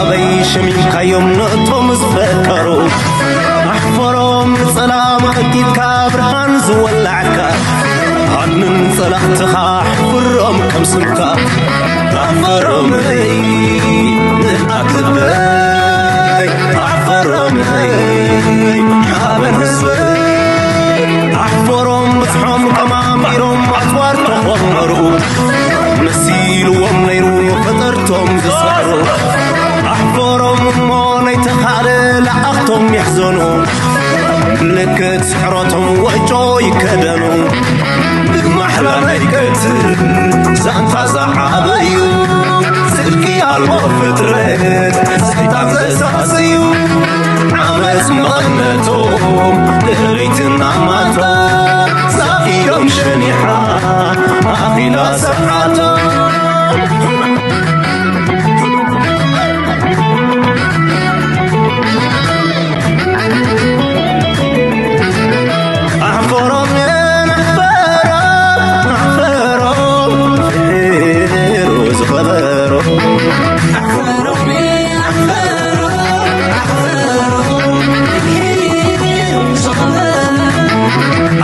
ኣበይ ሸሚምካዮም ነቶም ዝፈከሩ? ኣሕፈሮም ንጸላም ቀዲድካ ብርሃን ዝወላዕካ። ሃድንን ጸላእትኻ ኣሕፍሮም ከም ስምካ። ኣሕፈሮም ንኣትበይ ኣሕፈሮም ሓበን ህዝበይ። ኣሕፈሮም ብዝሖም ቀማሚሮም ኣጽዋር ተኾመሩ። መሲልዎም ነይሩ ፈጠርቶም ዝሰዕሩ። ኣሕፈሮም እሞ ናይ ተኻለ ለኣኽቶም ይሕዘኑ። ምልክት ስዕረቶም ወጮ ይከደኑ። ብማሕላ ናይ ቀትል ዛንታ ዝዓበዩ። ጽድቂ ኣልቦ ፍጥረት ሰይጣን ዘሳሰዩ። ዓመጽ መቐነቶም ድሕሪትና ማቶ። ዛፊሮም ሸኒሓ ኣኺላ ሰዓቶ። ኣሕፈሮም ኣሕፈሮም ኣሕፈሮም ፍሒሩ ዝኸበሮ። ኣሕፈሮም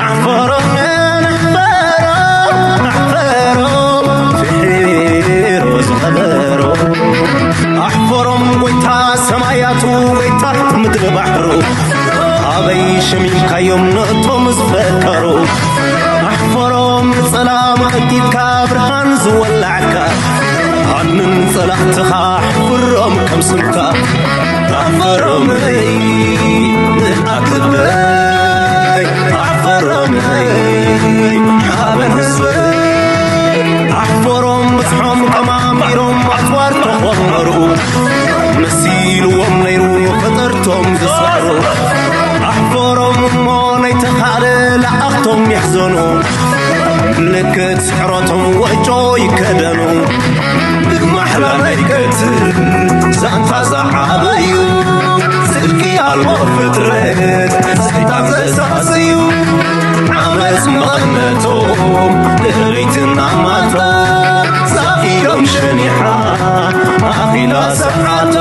ኣሕፈሮም ኣሕፈሮም ፍሒሩ ዝኸበሮ። ኣሕፈሮም ጎይታ ሰማያቱ ጎይታ ምድሪ ባሕሩ። ኣበይ ሸሚምካዮም ነቶም ዝፈከሩ? ኣሕፈሮም ንጸላም ቀዲድካ ብርሃን ዝወላዕካ። ሃድንን ጸላእትኻ ኣሕፍሮም ከም ስምካ። ኣሕፈሮም ንኣትበይ ኣሕፈሮም ሓበን ህዝበይ። ኣሕፈሮም ብዝሖም ቀማሚሮም ኣጽዋር ተኾመሩ። መሲልዎም ነይሩ ፈጠርቶም ዝሰዕሩ። ኣሕፈሮም እሞ ናይ ተኻለ ለኣኽቶም ይሕዘኑ። ምልክት ስዕረቶም ወጮ ይከደኑ። ብማሕላ ናይ ቀትል ዛንታ ዝዓበዩ። ጽድቂ ኣልቦ ፍጥረት ሰይጣን ዘሳሰዩ። ዓመጽ መቐነቶም ድሕሪትና ማቶ። ዛፊሮም ሸኒሓ ኣኺላ ሰዓቶ።